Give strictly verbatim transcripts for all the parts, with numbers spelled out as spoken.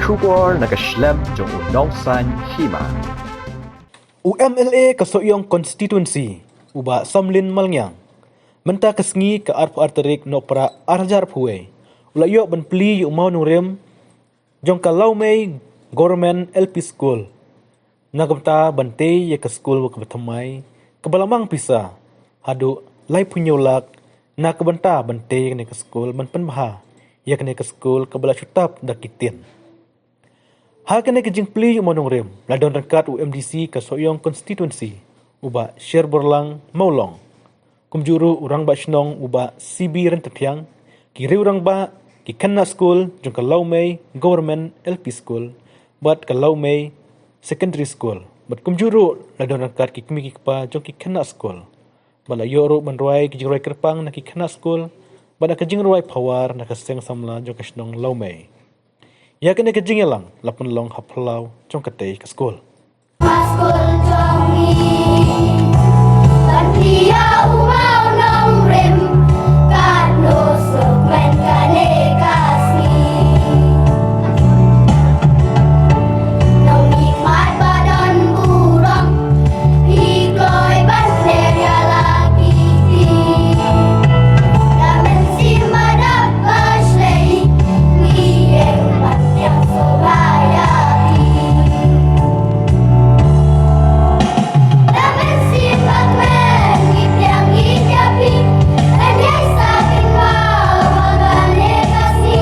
Khubor na ka shlem jong u Nongsaiñ Hima. U M L A ka Sohiong Constituency, u Bah Samlin Malngiang, mynta ka sngi ka arphew ar tarik Nohprah ar hajar arphew wei, u la ïoh ban plie ïa u mawnongrim jong ka Lawmei Government L P School na ka bynta ban tei ïa ka skul kaba thymmai kaba la mang pisa haduh laiphew hynñiew lak na ka bynta ban tei ïa kane ka skul ban pynbha ïa kane ka skul kaba la shu tap da ki tin. Ha kane ka jingplie ïa u mawnongrim la don ryngkat u M D C ka Sohiong Constituency, u Bah Sherborlang Mawlong, kumjuh ruh u Rangbah Shnong u Bah C B Ryntathiang, ki riew rangbah, ki khynnah skul jong ka Lawmei Government L P School bad ka Lawmei Secondary School, bad kumjuh ruh la don ryngkat ki kmie ki kpa jong ki khynnah skul. Bad la ïoh ruh ban rwai ki jingrwai kyrpang na ki khynnah skul bad na ka jingrwai phawar na ka seng samla jong ka shnong Lawmei. Ïa kane ka jingïalang la pynlong ha phyllaw jong katei ka skul. Skul jong ngi, ban plie ïa u mawnongrim, katno suk man kane ka sngi. Nongmihkhmat ba don burom, phi kloi ban pynïar ïa la ki kti. Da mynsiem ba dap ba shlei, ngi ïeng ban pdiang sngewbha ïa phi. Da mynsiem ba kmen, ngi pdiang ïa phi. Ngan ïai sa kynmaw ha kane ka sngi.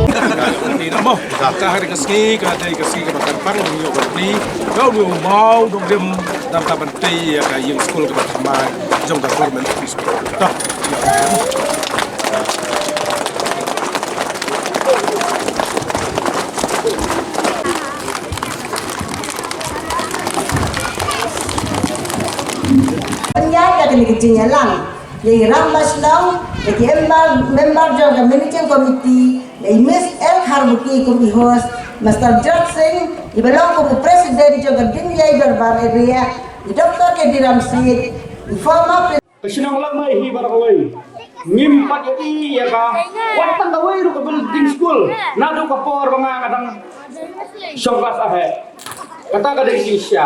Ka dei ka sngi, ka dei ka sngi kaba kyrpang, ngi ïoh ban plie ïa u mawnongrim, da kaba ban tei ïa ka ïing skul kaba thymmai jong ka Government L P School. To. Pynïaid ïa kane ka jingïalang ïa i Rangbah Shnong, ïa ki member, member jong ka Managing Committee, ïa i Miss L Kharbuki kum i host, Mister Jot Singh, iba long kum u President jong ka Dyngdei Dorbar Area, i Doctor K D Ramsit, i former Ka shnong Lawmei hi baroh kawei. Ngim pat ïohi ïa ka, wat tang kawei ruh ka building school naduh ka por ba nga nga dang shong klas arheh. Kata ka dei ka jingshisha.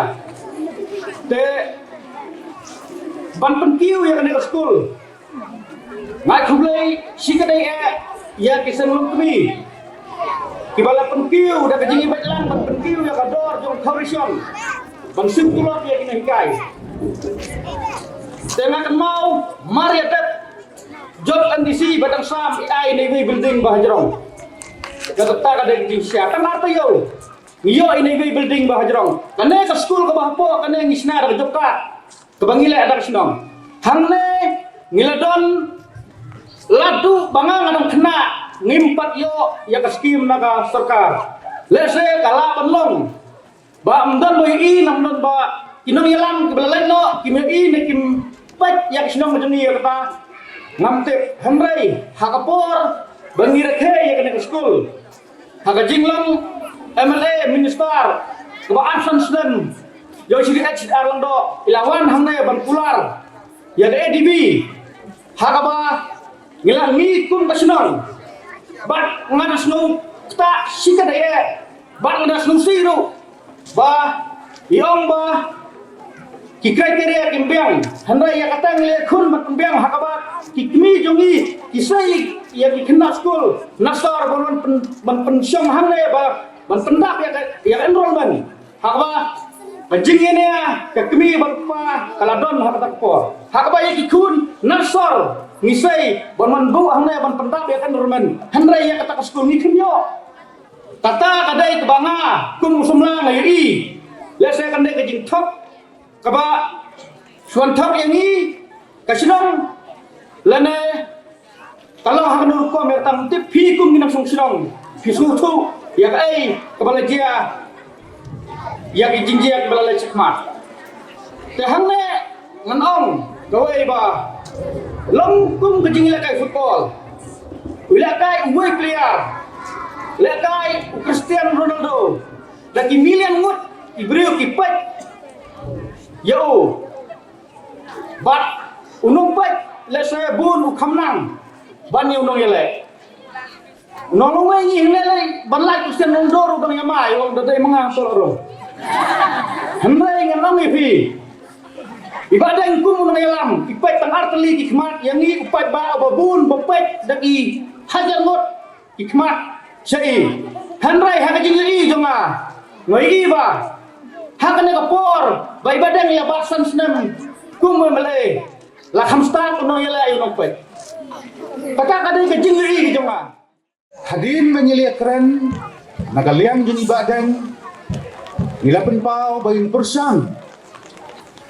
Te ban pynkiew ïa kane ka school, nga ai khublei shikatdei eh ïa ki seng longkmie kiba la pynkiew da ka jingïabeit lang ban pynkiew ïa ka dor jong ka foundation ban siew tulop ïa kine ki hikai. Te nga kynmaw mar ïa dep jop M D C ba dang sam i ai ine iwei i building ba hajrong. Kata ka dei ka jingshisha, tang ar taïew ngi ïoh ine iwei i building ba hajrong. Kane ka skul kaba hapoh kane ngi shna da ka jop card kaba ngi leh da ka shnong. Hangne ngi la don ladu ba nga nga dang khynnah, ngim pat ïoh ïa ka skim na ka sorkar. Lehse ka lah ban long ba ym don ba ïohi, ym don ba ki nongïalam kiba la leit noh kim ïohi ne kim peit ïa ka shnong jong ngi ïa kata ngam tip. Hynrei ha ka por ba ngi rakhe ïa kane ka skul, ha ka jinglong M L A minister kaba arphew san snem, ïa u Shri H R Lyngdoh, i la wan hangne ban kular ïa ka A D B, ha kaba ngi la, ngi kum ka shnong, bad nga da sngewthuh shikatdei eh, bad nga da sngewsih ruh ba i ong ba ki criteria kim biang. Hynrei ïa kata ngi leh khun ban pynbiang ha kaba ki kmie jong ngi ki sei ïa ki khynnah skul na sor ban pyn, ban pynshong hangne ba ban pyndap ïa ka, ïa ka enrollment. Ha kaba ka jingïania ka kmie bad kpa ka la don ha kata ka por. Ha kaba ïa ki khun na sor ngi sei ban, ban buh hangne ban pyndap ïa ka enrollment. Hynrei ïa kata ka skul ngi khlem ïoh. Kata ka dei kaba nga kum u samla nga ïohi. Lehse kan dei ka jingthok kaba shu wan thok ïa ngi ka shnong lane ka long ha kano ka rukom ïa kata, tip phi kum ki nongshong shnong phi sngewthuh ïa kaei kaba la jia ïa ki jingjia kiba la leit shakhmat. Te hangne ngan ong kawei ba long kum ka jingïalehkai football. U lehkai uwei player, lehkai u Cristiano Ronaldo, da ki million ngut ki briew ki peit ïa u. Bad u nongpeit lehse bun u kham nang ban ïa u nongïaleh. Nong long ngi ngi lei ban lait u sien nong dor u dang ïa mai long da dei ma nga to ro. Hynrei ngan ong ïa phi. I Bah Deng kum u nang ïalam, i peit tang ar tylli ki khmat, ïa ngi u peit ba ba bun ba peit da ki hajar ngut ki khmat sha i. Hynrei ha ka jingïohi jong nga, nga ïohi ba ha kane ka por ba i Bah Deng ïa ba san snem kum u M L A, la kham stad u nang ïaleh ïa u nongpeit. Kata ka dei ka jingïohi ka jong nga. Hadien ba ngi la ïakren na ka liang jong i Bah Deng, ngi la pynpaw ba ngin pyrshang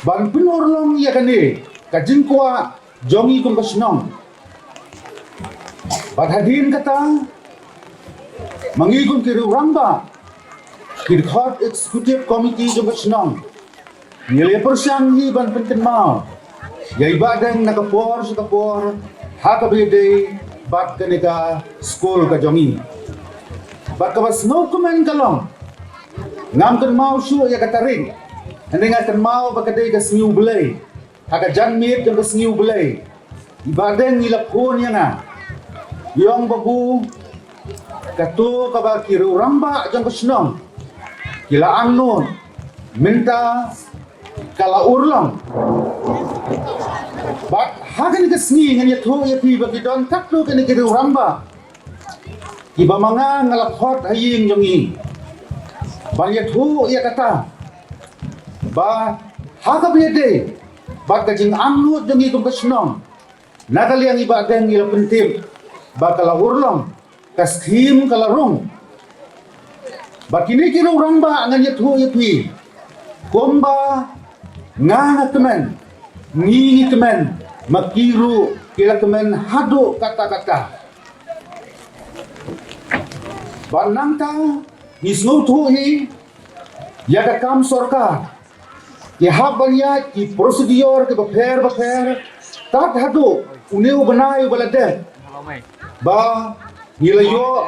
ban pynurlong ïa kane ka jingkwah jong i kum ka shnong. Bad hadien kata, ma ngi kum ki riew rangbah, ki dkhot executive committee jong ka shnong, ngi la pyrshang hi ban pynkynmaw ïa i Bah Deng na ka por sha ka por ha kaba ïadei bad kane ka skul ka jong i. Bad kaba sngewkmen ka long, ngam kynmaw shuh ïa ka tarik, hynrei nga kynmaw ba ka dei ka sngi U Blei. Ha ka janmiet jong ka sngi U Blei, i Bah Deng i la phone ïa nga, i ong, Babu, kato kaba ki riew rangbah jong ka shnong ki la angnud mynta ka la urlong. Bad ha kane ka sngi ngan ïathuh ïa phi ba ki don katto katne ki riew rangbah kiba ma nga nga la khot ha ïing jong i ban ïathuh ïa kata, ba ha kaba ïadei bad ka jingangnud jong i kum ka shnong, na ka liang i Bah Deng i la pyntip ba ka la urlong, ka skhim ka la rung. Bad kine ki riew rangbah ngan ïathuh ïa phi, kumba nga nga kmen, ngi ngi kmen, ma ki ruh ki la kmen haduh katta katta. Bad nangta ngi sngewthuh hi ïa ka kam sorkar, ki hap ban ïaid ki procedure kiba pher ba pher, tad haduh une u bnai uba la dep, ba ngi la ïoh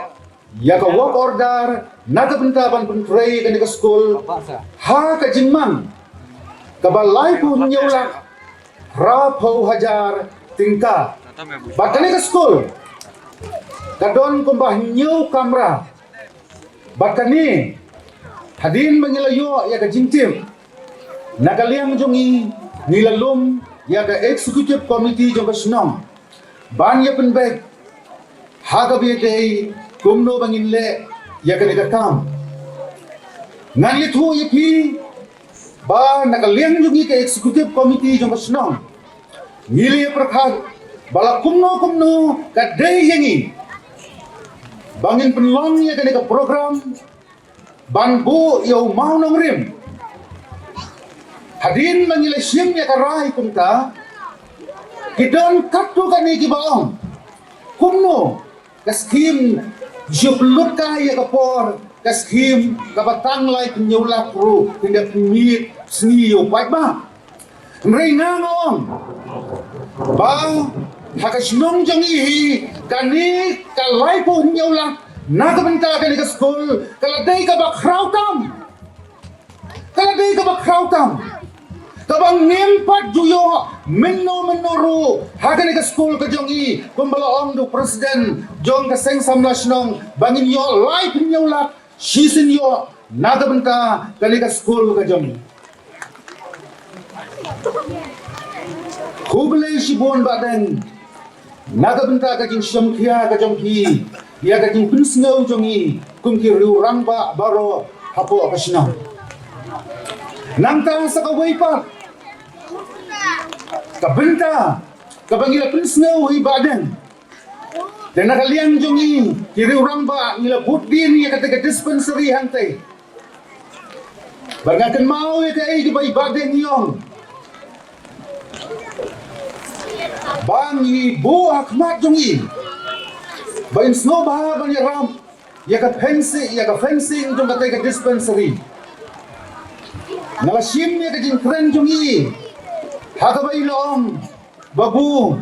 ïa ka work order na ka bynta ban pyntrei kane ka skul ha ka jingmang kaba laiphew hynñiew lak phraphew hajar tyngka. Bad kane ka skul ka don kumba hynñiew kamra. Bad kane, hadien ba ngi la ïoh ïa ka jingtip, na ka liang jong ngi, ngi la lum ïa ka executive committee jong ka shnong ban ïa pynbeit ha kaba ïadei kumno ba ngin leh ïa kane ka kam. Ngan ïathuh ïa phi ba na ka liang jong ngi ka executive committee jong ka shnong, ngi la ïa pyrkhat ba la kumno kumno ka dei ïa ngi ba ngin pynlong ïa kane ka program ban buh ïa u mawnongrim. Hadien ba ngi la shim ïa ka rai kumta, ki don katto katne kiba ong, kumno ka skhim shu pynlut kai ïa ka por, ka skhim kaba tang laiphew hynñiew lak ruh kin da pynmih sngi ïa u paidbah. Hynrei nga nga ong ba ha ka shnong jong ngi hi, kane ka laiphew hynñiew lak na ka bynta kane ka skul ka la dei kaba khraw tam. Ka la dei kaba khraw tam, kaba ngim pat ju ïoh mynno mynno ruh ha kane ka skul ka jong ngi, kumba la ong da u president jong ka seng samla shnong ba ngin ïoh laiphew hynñiew lak shisien ïoh na ka bynta kane ka skul ka jong ngi. Khublei shibun Bah Deng na ka bynta ka jingsngewkhia ka jong phi ïa ka jingpynsngew jong ngi kum ki riew rangbah baroh hapoh ka shnong. Nangta sa kawei pat ka bynta kaba ngi la pynsngew ïa i Bah Deng, te na ka liang jong ngi ki riew rangbah ngi la bud dien ïa kata ka dispensary hangtei. Bad nga kynmaw ïa kaei kaba i Bah Deng i ong ba ngi buh ha khmat jong ngi ba in sngewbha ban ïarap ïa ka fencing, ïa ka fencing jong kata ka dispensary. Nga la shim ïa ka jingkren jong i ha kaba i la ong, Babu,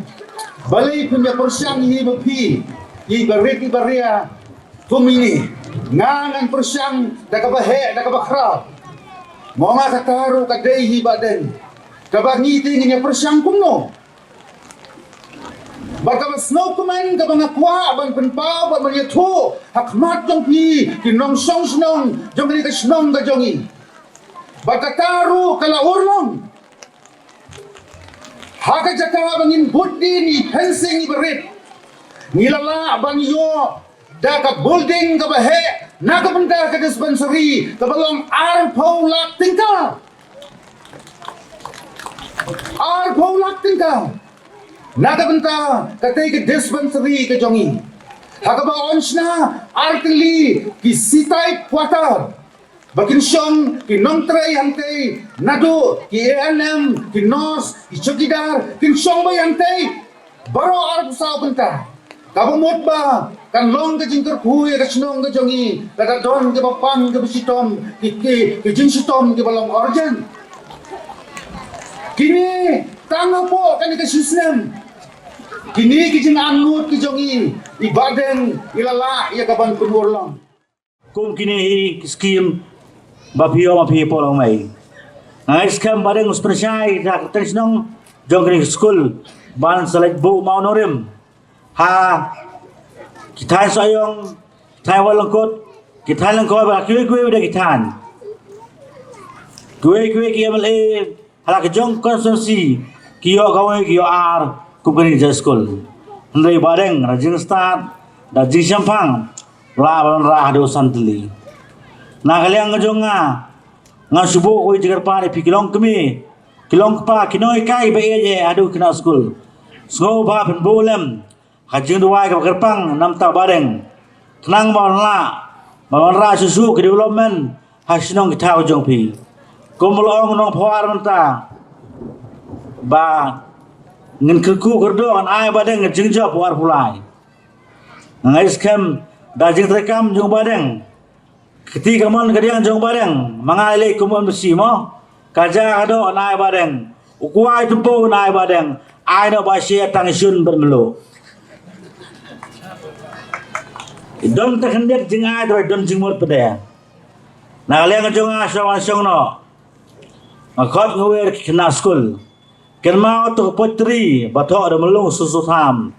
balei phim ïa pyrshang hi ma phi, i barit i baria kum ini? Nga ngan pyrshang da kaba heh da kaba khraw. Mo nga kata ruh ka dei hi Bah Deng. Kaba ngi te ngin ïa pyrshang kumno? Bad kaba sngewkmen kaba nga kwah ban pynpaw bad ban ïathuh ha khmat jong phi ki nongshong shnong jong kane ka shnong ka jong ngi. Bad kata ruh ka la urlong. Ha ka jaka ba ngin bud dien i fencing iba rit, ngi la lah ban ïoh da ka building kaba heh na ka bynta ka dispensary kaba long arphew lak tyngka. Arphew lak tyngka na ka bynta katei ka dispensary ka jong ngi. Ha kaba yn shna artylli ki sitai quarter ba kin shong ki nongtrei hangtei, naduh ki A N M, ki nurse, ki chowkidar, kin shong beit hangtei. Baroh arphew saw bynta. Kaba mut ba kan long ka jingkyrkhu ïa ka shnong ka jong ngi, lada don kaba pang kaba shitom, ki, ki, ki jingshitom kiba long urgent. Kine tang hapoh kane ka shisnem. Kine ki jingangnud ki jong ngi, i Bahdeng i la lah ïa ka ban pynurlong. Kum kine hi ki skim ba phi ong ba phi pynlong mai. Nga ngeit skhem Bahdeng u sa pynshai da ka kyrteng shnong jong kine ki skul ban sa leit buh mawnongrim ha ki thaiñ Sohiong, ki thaiñ Watlangkut, ki thaiñ Lyngkhoi bad kiwei kiwei de ki thaiñ. Kiwei kiwei ki M L A ha la ka jong constituency ki ïoh kawei ki ïoh ar kum kane ka skul. Hynrei Bahdeng da jingstad da jingshemphang la ban rah haduh san tylli. Na ka liang ka jong nga, nga shu buh kawei jingkyrpad ïa phi ki longkmie, ki longkpa, ki nonghikai ba ïeit ïa haduh kine ki skul. Sngewbha phin buh lem ha ka jingduwai kaba kyrpang na ka bynta Bahdeng, khnang ba wan lah, ba wan rah shuh shuh ka development ha shnong ki thaw jong phi. Kum ba la ong u nongphawar mynta ba ngin kyrkhu kyrdoh, ngan ai Bahdeng ka jingjop u arphew lai. Nga ngeit skhem da jingtreikam jong Bahdeng, ka kti ka mon ka diang jong Bahdeng, ma nga lei kum u M D C mo, ka ja ka doh nai Bahdeng, u kwai tympew nai Bahdeng, ai noh ba shet tang shun bad mluh. Don ta khyndiat jingai ta don jingmut pdeng. Na ka liang jong nga shong nga shong noh. Nga khot nga wer ki khynnah skul. Kynmaw to ka poetry ba thoh da Mlung Susu Tham.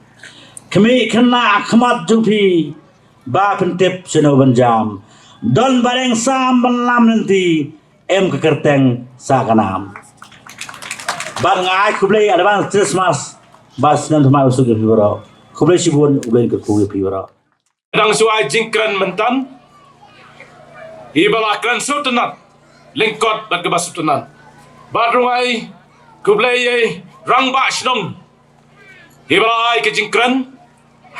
Khmih khynnah ha khmat jong phi ba pyntip shano ban jam. Don Bahdeng sam ban lam lynti, em ka kyrteng sa ka nam. Bad nga ai khublei advance Christmas bad snem thymmai basuk ïa phi baroh. Khublei shibun, U Blei un kyrkhu ïa phi baroh. Dang shu ai jingkren mynta, iba la kren sngewtynnat, lyngkot bad kaba sngewtynnat. Bad ruh ai khublei ïa i rangbah shnong iba la ai ka jingkren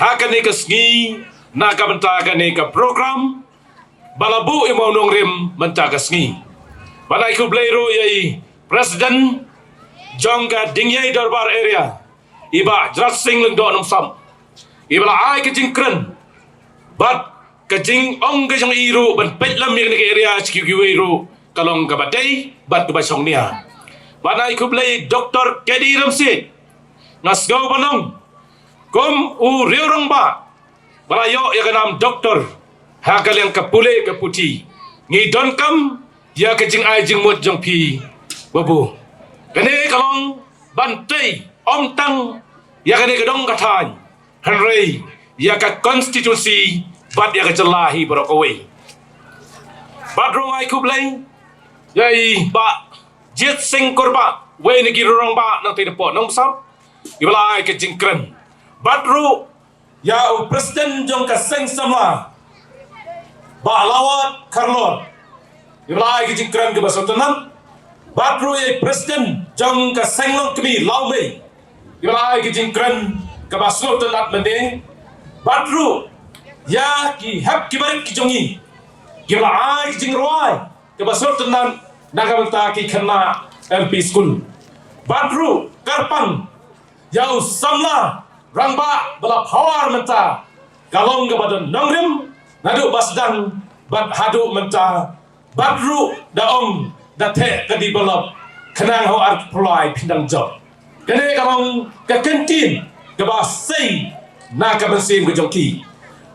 ha kane ka sngi na ka bynta kane ka program ba la buh ïa i mawnongrim mynta ka sngi. Bad ai khublei ruh ïa i president jong ka Dyngei Dorbar area, i Bah Jrat Sing Lyngdoh Nongsom, iba la ai ka jingkren bad ka jingong ka jong i ruh ban peit lem ïa kane ka area sha kiwei kiwei ruh ka long kaba dei bad kaba shongnia. Bad ai khublei Doctor K D Rymsiew, nga sngew ban ong kum u riew rangbah ba la ïoh ïa ka nam doktor ha ka liang ka pule ka puthi, ngi donkam ïa ka jingai jingmut jong phi babu. Kane ka long ban tei ym tang ïa kane ka dong ka thaiñ, hynrei ïa ka constituency bad ïa ka jylla hi baroh kawei. Bad ruh ai khublei ïa i Bah Jit Sing Kurbah, wei na ki rangbah nangtei na pdeng Nongmsap, iba la ai ka jingkren. Bad ruh ïa u president jong ka seng samla, Bah Lawat Kharlor, iba la ai ka jingkren kaba sngewtynnat. Bad ruh ïa i president jong ka seng longkmie Lawmei, iba la ai ka jingkren kaba sngewtynnat mynne. Bad ruh ïa ki hep ki barit ki jong ngi, kiba la ai ka jingrwai kaba sngewtynnat na ka bynta ki khynnah L P school. Bad ruh kyrpang ïa u samla rangbah ba la phawar mynta, ka long kaba don nongrim naduh ba sdang bad haduh mynta, bad ruh da ong da theh ka develop, khnang ha u arphew lai phin dang jop. Kane ka long ka kyntien kaba sei na ka mynsiem ka jong ki.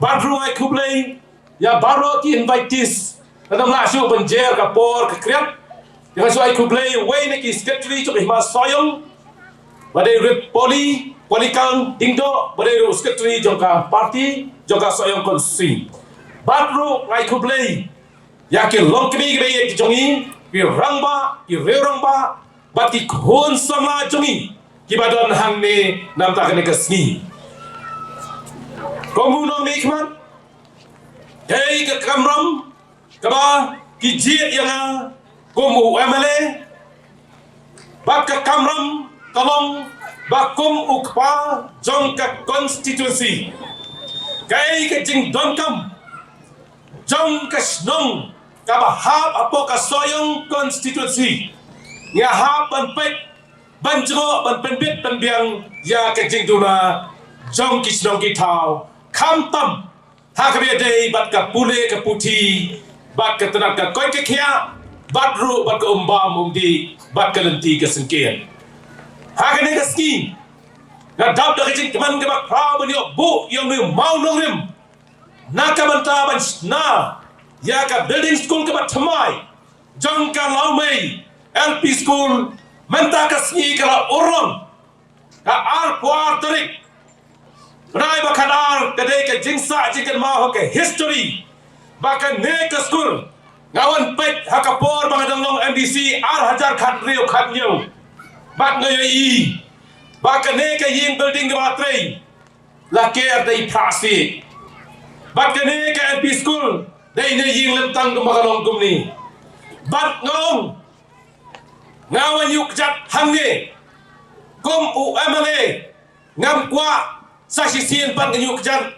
Bad ruh ai khublei ïa baroh ki invitees, khnang ba shu pynjer ka por ka khriat. Ïa nga shu ai khublei wei na ki secretary jong ka Hima Sohiong, ba dei Rit Polly, Palikan Dingdo, ba dei ruh u secretary jong ka party jong ka Sohiong constituency. Bad ruh nga ai khublei ïa ki longkmie kiba ïeit ki jong ngi, ki rangbah, ki riew rangbah, bad ki khun samla jong ngi kiba don hangne na bynta kane ka sngi. Kum u nongmihkhmat, kaei ka kamram kaba ki jied ïa nga kum u M L A, bad ka kamram ka long ba kum u kpa jong ka constituency. Kaei ka jingdonkam jong ka shnong kaba hap hapoh ka Sohiong constituency, nga hap ban peit, ban jngoh, ban pynbit pynbiang ïa ka jingduna jong ki shnong ki thaw, khamtam ha kaba ïadei bad ka pule ka puthi, bad ka tnat ka koit ka khiah, bad ruh bad ka um bam um dih, bad ka lynti ka syngkien. Ha kane ka sngi, nga dap da ka jingkmen kaba khraw ban ïoh buh ïa une u mawnongrim na ka bynta ban shna ïa ka building school kaba thymmai jong ka Lawmei L P School. Mynta ka sngi ka la urlong, ka arphew ar tarik bnai ba khatar, ka dei ka jingsah jingkynmaw ha ka history ba kane ka skul, nga wan peit ha ka por ba nga dang long M D C ar hajar khathynriew khathynñiew, bad nga ïohi ba kane ka ïing building kaba la trei la ker da i phra siej. Bad kane ka L P school dei ne ïing lyntang kumba ka long kumne. Bad nga ong, nga wan ïuh kjat hangne kum u M L A, ngam kwah sa shisien pat ngan ïuh kjat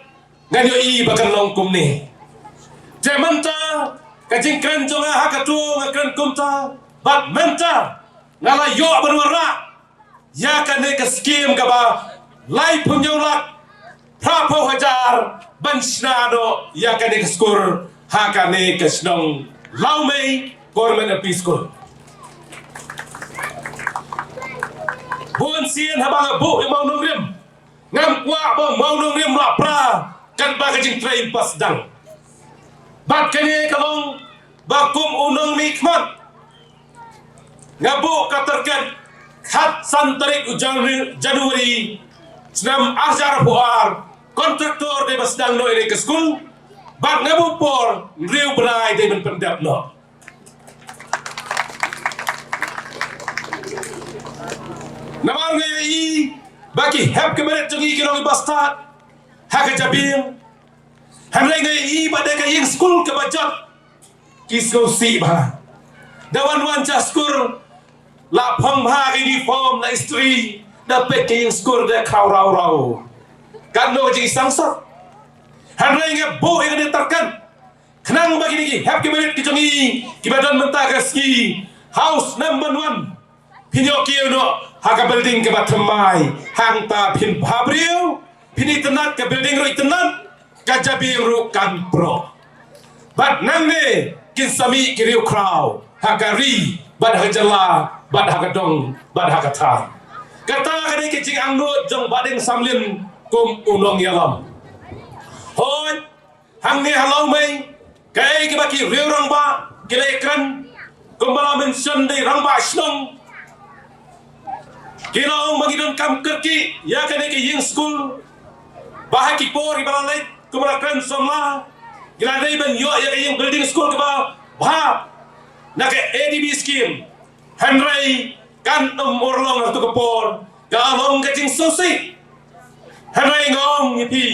ngan ïohi ba kan long kumne. Te mynta ka jingkren jong nga ha kato nga kren kumta, bad mynta nga la ïoh ban wanrah ïa kane ka skim kaba laiphew hynñiew lak phraphew hajar ban shna noh ïa kane ka skur ha kane ka shnong Lawmei Government L P School. Bun sien haba nga buh ïa u mawnongrim, ngam kwah ba u mawnongrim la pra katba ka jingtrei ba sdang. Bad kane ka long ba kum u nongmihkhmat, nga buh ka target khatsan tarik u January, January snem ar hajar arphew ar, kontraktor dei ban sdang noh ïa ka skul. Bad nga buh por hynriew bnai dei ban pyndep noh. Namar nga ïohi ba ki hep ki barit jong ngi ki long kiba stad ha ka jabieng. Hynrei nga ïohi ba dei ka ïing skul kaba jot, ki sngewsih bha. Da wan wan sha skul, la phong bha ka uniform, la istri, da peit ka ïing skul da khraw raw raw. Katno ka jingsangsot. Hynrei nga buh ïa kane ka target khnang ba kine ki hep ki barit ki jong ngi kiba don mynta ka sngi ha u snem ban wan, phin ïoh kiew noh ha ka building kaba thymmai, hangta phin bhabriew, phin itynnad, ka building ruh itynnad, ka jabieng ruh kan proh. Bad nangne kin sa mih ki riewkhraw ha ka ri, bad ha ka jylla, bad ha ka dong, bad ha ka thaiñ. Kata ka dei ka jingangnud jong Bahdeng Samlin kum u nongïalam. Hooid, hangne ha Lawmei, kaei kaba ki riewrangbah ki la ïakren, kumba la mention da i rangbah shnong, ki la ong ba ngi donkam kyrkieh ïa kane ka ïing skul, ba ha ki por kiba la leit, kumba la kren samla, ki la dei ban ïoh ïa ka ïing building skul kaba bha na ka A D B scheme. Hynrei kan ym urlong ha kato ka por, ka long ka jingsngewsih. Hynrei nga ong ïa phi,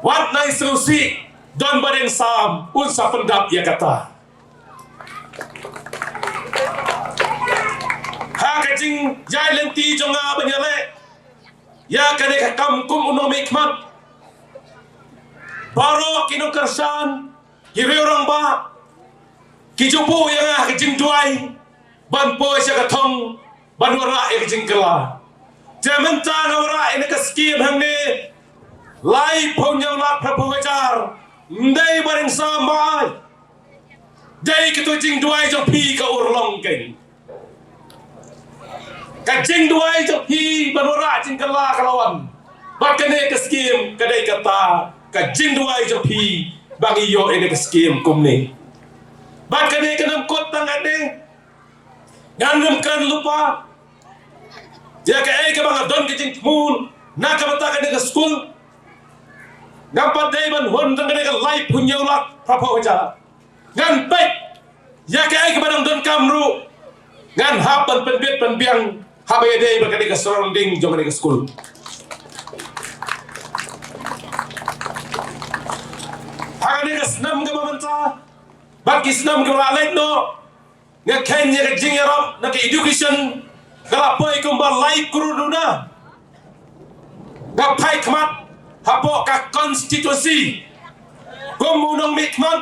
wat nang sngewsih, Don Bahdeng Sam un sa pyndap ïa kata. Ha ka jingïaid lynti jong nga ban ïaleh ïa kane ka kam kum u nongmihkhmat, baroh ki nongkyrshan, ki riewrangbah, ki ju buh ïa nga ha ka jingduwai ban poi sha ka thong ban wanrah ïa ka jingkylla. Te mynta nga wanrah ïa kane ka skim hangne, laiphew hynñiew lak phraphew hajar, ym dei Bahdeng Sam ba ai. Dei kato jingduwai jong phi ka urlong kein. Ka jingduwai jong phi ban wanrah jingkylla ka la wan. Bad kane ka skim ka dei kata ka jingduwai jong phi ba ngi ïoh ïa kane ka skim kumne. Bad kane kan ym kut tang katne. Ngan ym kren lypa. Ïa kaei kaba nga don ka jingthmu na ka bynta kane ka skul, ngam pat dei ban hun tang kane ka laiphew hynñiew lak phraphew hajar. Ngan peit ïa kaei kaba dang donkam ruh, ngan hap ban pynbit pynbiang haba ïadei bad kane ka surrounding jong kane ka skul. Ha kane ka snem kaba mynta bad ki snem kiba la leit noh, nga kheiñ ïa ka jingïarap na ka education ka la poi kumba lai klur duna. Nga phai khmat hapoh ka constituency kum u nongmihkhmat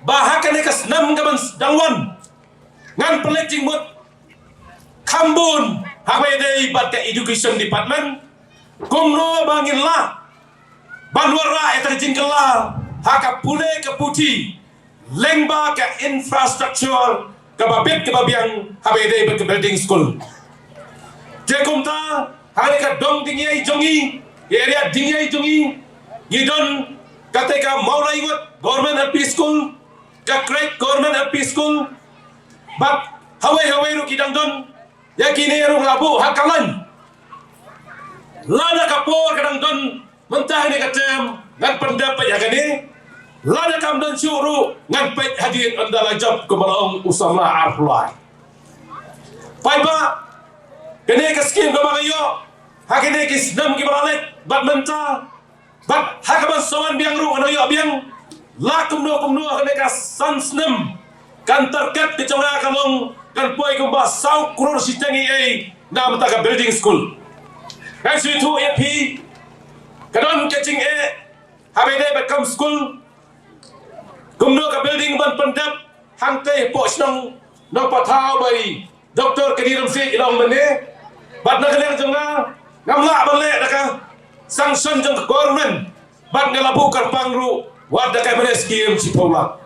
ba ha kane ka snem kaban dang wan, ngan pynleit jingmut kham bun haba ïadei bad ka education department, kumno ba ngin lah ban wanrah ïa ka jingkylla ha ka pule ka puthi lyngba ka infrastructure kaba bit kaba biang haba ïadei bad ka building school. Te kumta ha kane ka dong Diengïei jong ngi, ka area Diengïei jong ngi, ngi don kata ka Mawlai Ngut Government L P School, ka Krek Government L P School, bad hawei hawei ruh ki dang don. Ïa kine ruh la buh ha ka lain. Lada ka por ka dang don mynta kane ka term, ngan pyndep peit ïa kane. Lada kam don shuh ruh, ngan peit hadien ynda la jop, kumba la ong u samla arphew lai. Paidbah, kane ka skim kaba nga ïoh ha kine ki snem kiba la leit bad mynta, bad ha kaban sa wan biang ruh ngan ïoh biang. La kumno kumno ha kane ka san snem, kan target ka jong nga ka long kan poi kumba saw klur shiteng ei ei na bynta ka building school. Ngan shu ïathuh ïa phi, ka don ka jingeh haba ïadei bad kam school, kumno ka building ban pyndep hangtei hapoh shnong Nongpathaw ba i Doctor Kadi Rymsih i la ong mynne. Bad na ka liang jong nga, ngam lah ban leh da ka sanction jong ka government, bad nga la buh kyrpang ruh wat da ka M N S scheme shiphew lak.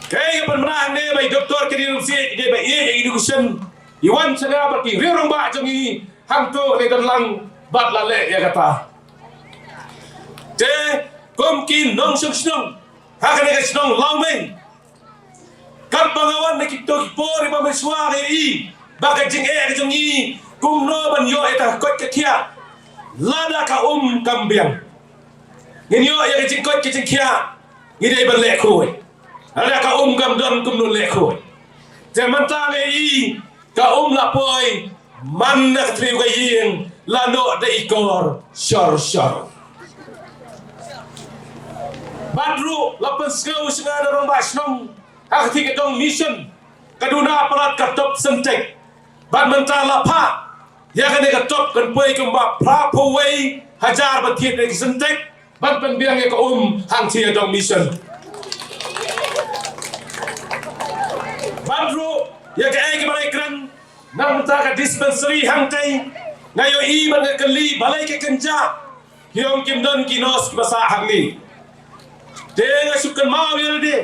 Kaei ka pynbna hangne ba i Doctor Kadi Rymsih i dei ba ïeit ïa education, i wan sha nga bad ki riew rangbah jong ngi hangto, ka dei don lang bad la leh ïa kata. Te kum ki nongshong shnong ha kane ka shnong Lawmei, katba nga wan na kito ki por, i ba mynshuwa nga ïohi ba ka jingeh ka jong ngi kumno ban ïoh ïa ka koit ka khiah. Lada ka um kam biang, ngin ïoh ïa ka jingkoit ka jingkhiah, ngi dei ban leh khuid. Lada ka um kam don, kumno leh khuid? Te mynta nga ïohi ka um la poi man na ka tynrai ka ïing, la noh da i kor shor shor. Bad ruh la pynsngew sha nga na rangbah shnong ha ka thik ka dong Mission, ka duna palat ka top Sintex. Bad mynta la phah ïa kane ka top kan poi kumba phraphew wei hajar ba thied ïa ka Sintex ban pynbiang ïa ka um hangtei ha dong Mission. Bad ruh ïa kaei kaba la kren na bynta ka dispensary hangtei, nga ïohi bad nga kylli balei ka kynjah, ki ong kim don ki nurse kiba sah hangne. Te nga shu kynmaw ïa lade,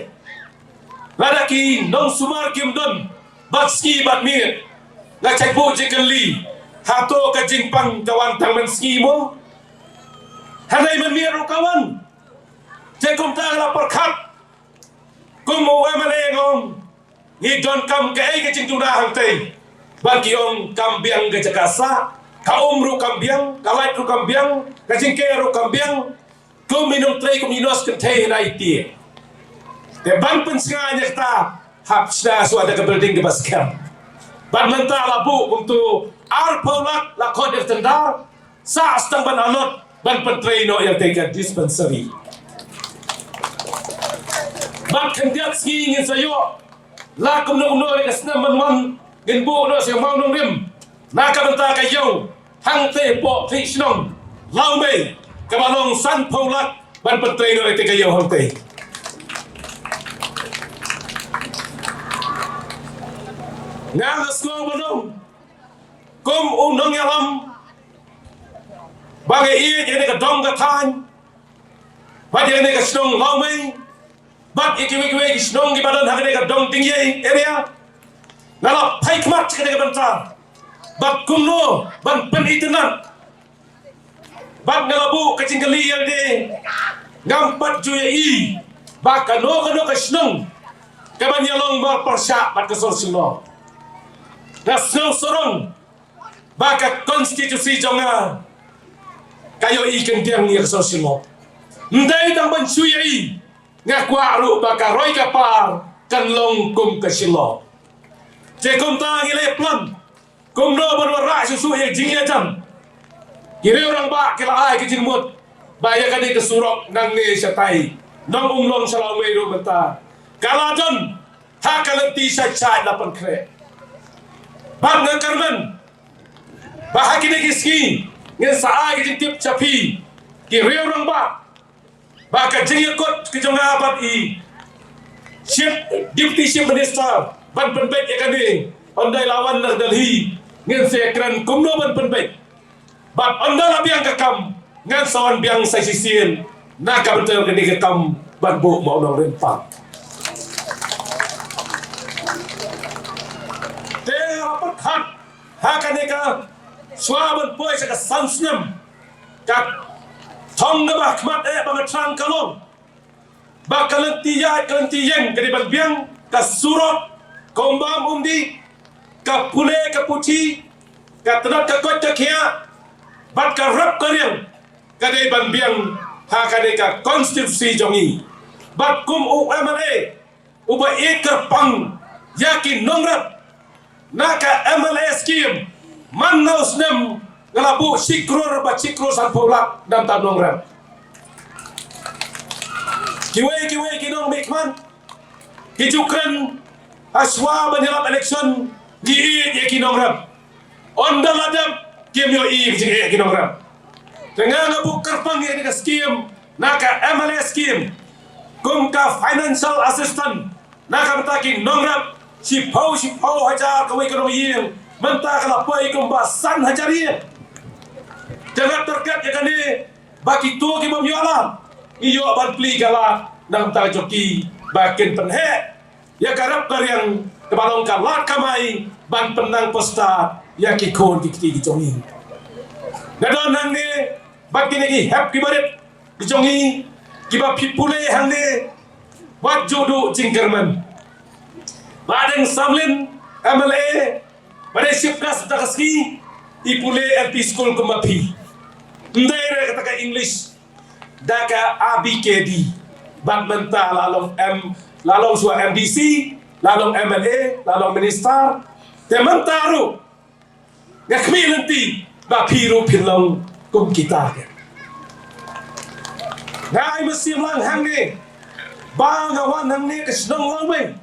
lada ki nongsumar kim don bad sngi bad miet, nga shait buh jingkylli, hato ka jingpang ka wan tang mynsngi mo? Hynrei mynmiet ruh ka wan. Te kumta nga la pyrkhat kum u M L A, nga ong, ngi donkam kaei ka jingduna hangtei? Bad ki ong kam biang ka jaka sah, ka um ruh kam biang, ka light ruh kam biang, ka jingker ruh kam biang. Kum i nongtrei, kum i nurse kynthei, hynrei te, te ban pynsngew ïa kata, hap shna shuwa da ka building kaba skhem. Bad mynta la buh kumto arphew lak la khot ïa ka tender, sah sa tang ban allot ban pyntrei noh ïa kata ka dispensary. Bad khyndiat sngi ngin sa ïoh, la kumno kumno ïa ka snem ban wan, ngin buh noh sha Mawlyngrem na ka bynta ka ïew hangtei hapoh thik shnong Lawmei, kaba long sanphew lak ban pyntrei noh ïa kata ka ïew hangtei. Nga nga sngew ba long kum u nongïalam ba nga ïeit ïa kane ka dong ka thaiñ, bad ïa kane ka shnong Lawmei, bad ïa kiwei kiwei ki shnong kiba don ha kane ka dong Diengïei area. Nga la phai khmat sha kane ka bynta bad kumno ban pynitynnad. Bad nga la buh ka jingkylli ïa lade, ngam pat ju ïohi ba kano kano ka shnong kaban ïalong marpyrshah bad ka sor shnong. Nga sngew sarong ba ka konstituensi jong nga ka ïohi khyndiat ïa ka sor Shillong. Ym dei tang ban shu ïohi, nga kwah ruh ba ka roi ka par kan long kum ka Shillong. Te kumta ngi la ïa plan kumno ban wanrah shuh shuh ïa ka jingïajan. Ki riew rangbah ki la ai ka jingmut ba ïa kane ka surok nangne shatai Nongumlong sha Lawmei ruh mynta ka la don ha ka lynti sha sha la pynkhreh. Bad nga kyrmen ba ha kine ki sngi ngin sa ai ka jingtip sha phi ki riew rangbah ba ka jingïakut ka jong nga bad i Chief, Deputy Chief Minister ban pynbeit ïa kane. Ynda la wan na Delhi ngin sa kren kumno ban pynbeit. Bad ynda la biang ka kam ngan sa wan biang sa shisien na ka bynta kane ka kam ban buh ma u nongrim pang. Te ha pyrkhat ha kane ka shuwa ban poi sa ka san snem ka thong kaba khmat eh ba nga thrang ka long ba ka lynti ïaid ka lynti ïeng ka dei ban biang ka surok, ka umbam umdih, ka pule ka puthi, ka tnat ka koit ka khiah bad ka rep ka riang ka dei ban biang ha kane ka konstituensi jong ngi. Bad kum u MLA uba ïeit kyrpang ïa ki nongrep na ka MLA scheme man na u snem nga la buh shi klur bad shi klur sanphew lak na bynta nongrep. Kiwei kiwei ki nongmihkhmat ki ju kren ha shuwa ban ïalap election ngi ïeit ïa ki nongrep. Ynda la dep kim ïohi ïa ki jingeh ki nongrep. Te nga nga buh kyrpang ïa kane ka scheme na ka MLA scheme kum ka financial assistance na ka bynta ki nongrep shiphew shiphew hajar kawei ka nongïing mynta ka la poi kumba san hajar ïing. Te nga target ïa kane ba kito ki bym ïoh lad ngi ïoh ban plie ka lad na ka bynta jong ki ba kin pynheh ïa ka rep ka riang kaba long ka lad kamai ban pynnang pyrsa ïa ki khun ki kti ki jong ngi. Nga don hangne bad kine ki hep ki barit ki jong ngi kiba phi pule hangne wat ju duh jingkyrmen. Bah Deng Samlin MLA ba dei chief guest da ka sngi i pule LP school kumba phi. Ym dei re kata ka English da ka ABCD. Bad mynta la long M, la long shuwa MDC, la long MLA, la long minister. Te mynta ruh nga khmih lynti ba phi ruh phin long kum kita. Nga ai mynsiem lang hangne ba nga wan hangne ka shnong Lawmei.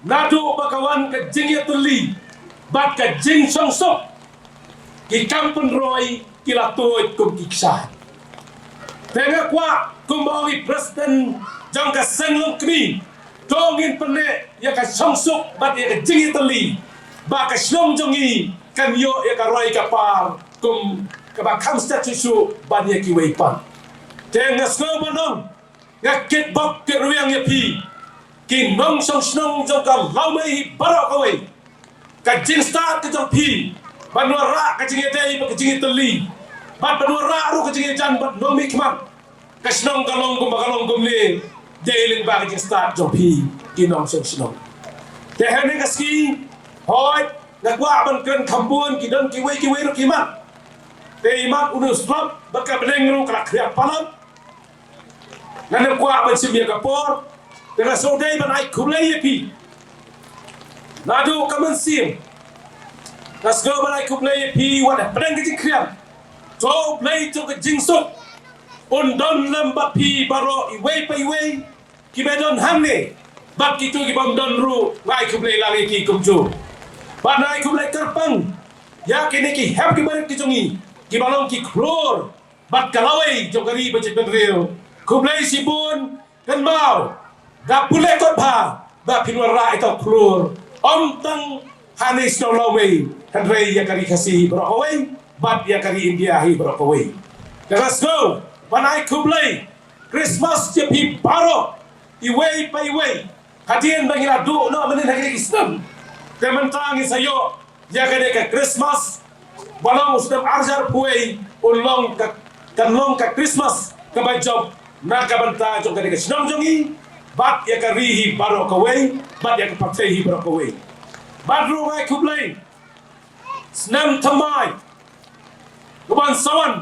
Naduh ba ka wan ka jingïatylli bad ka jingshongsuk ki kam pynroi ki la tuid kum ki kshaid. Te nga kwah kumba ong i president jong ka seng Longkmie, to ngin pynneh ïa ka shongsuk bad ïa ka jingïatylli ba ka shnong jong ngi kan ïoh ïa ka roi ka par kum kaba kham stet shuh shuh ban ïa kiwei pat. Te nga sngew ban ong nga kit bok kit rwiang ïa phi ki nongshong shnong jong ka Lawmei hi baroh kawei. Ka jingstad ka jong phi ban wanrah ka jingïadei bad ka jingïatylli bad ban wanrah ruh ka jingïajan bad nongmihkhmat ka shnong ka long kumba ka long kumne dei lyngba ka jingstad jong phi ki nongshong shnong. Te hangne ka sngi hooid nga kwah ban kren kham bun ki don kiwei kiwei ruh ki mat. Te i mat u Nongslop bad ka bneng ruh ka la khriat palat. Ngan ym kwah ban shim ïa ka por. Te nga sngewdei ban ai khublei ïa phi. Naduh ka mynsiem nga sngewdei ban ai khublei ïa phi wat hapdeng ka jingkhriam. To U Blei jong ka jingsuk un don lem bad phi baroh iwei pa iwei kiba don hangne bad kito ki bym don ruh nga ai khublei lang ïa ki kumjuh. Bad nga ai khublei kyrpang ïa kine ki hep ki barit ki jong ngi kiba long ki khlur bad ka lawei jong ka ri ba jingpynriew. Khublei shibun, kynmaw da pule kot bha ba phin wanrah ïa ka khlur ym tang ha ne shnong Lawmei hynrei ïa ka ri Khasi baroh kawei bad ïa ka ri India hi baroh kawei. Te nga sngew ban ai khublei Christmas ïa phi baroh iwei pa iwei. Hadien ba ngi la duh noh mynnin ha kine ki snem te mynta ngi sa ïoh ïa kane ka Christmas ba long u snem arhajar phew wei un long ka, kan long ka Christmas kaba jop na ka bynta jong kane ka shnong jong ngi bad ïa ka ri hi baroh kawei bad ïa ka pyrthei hi baroh kawei. Bad ruh nga ai khublei snem thymmai kaban sa wan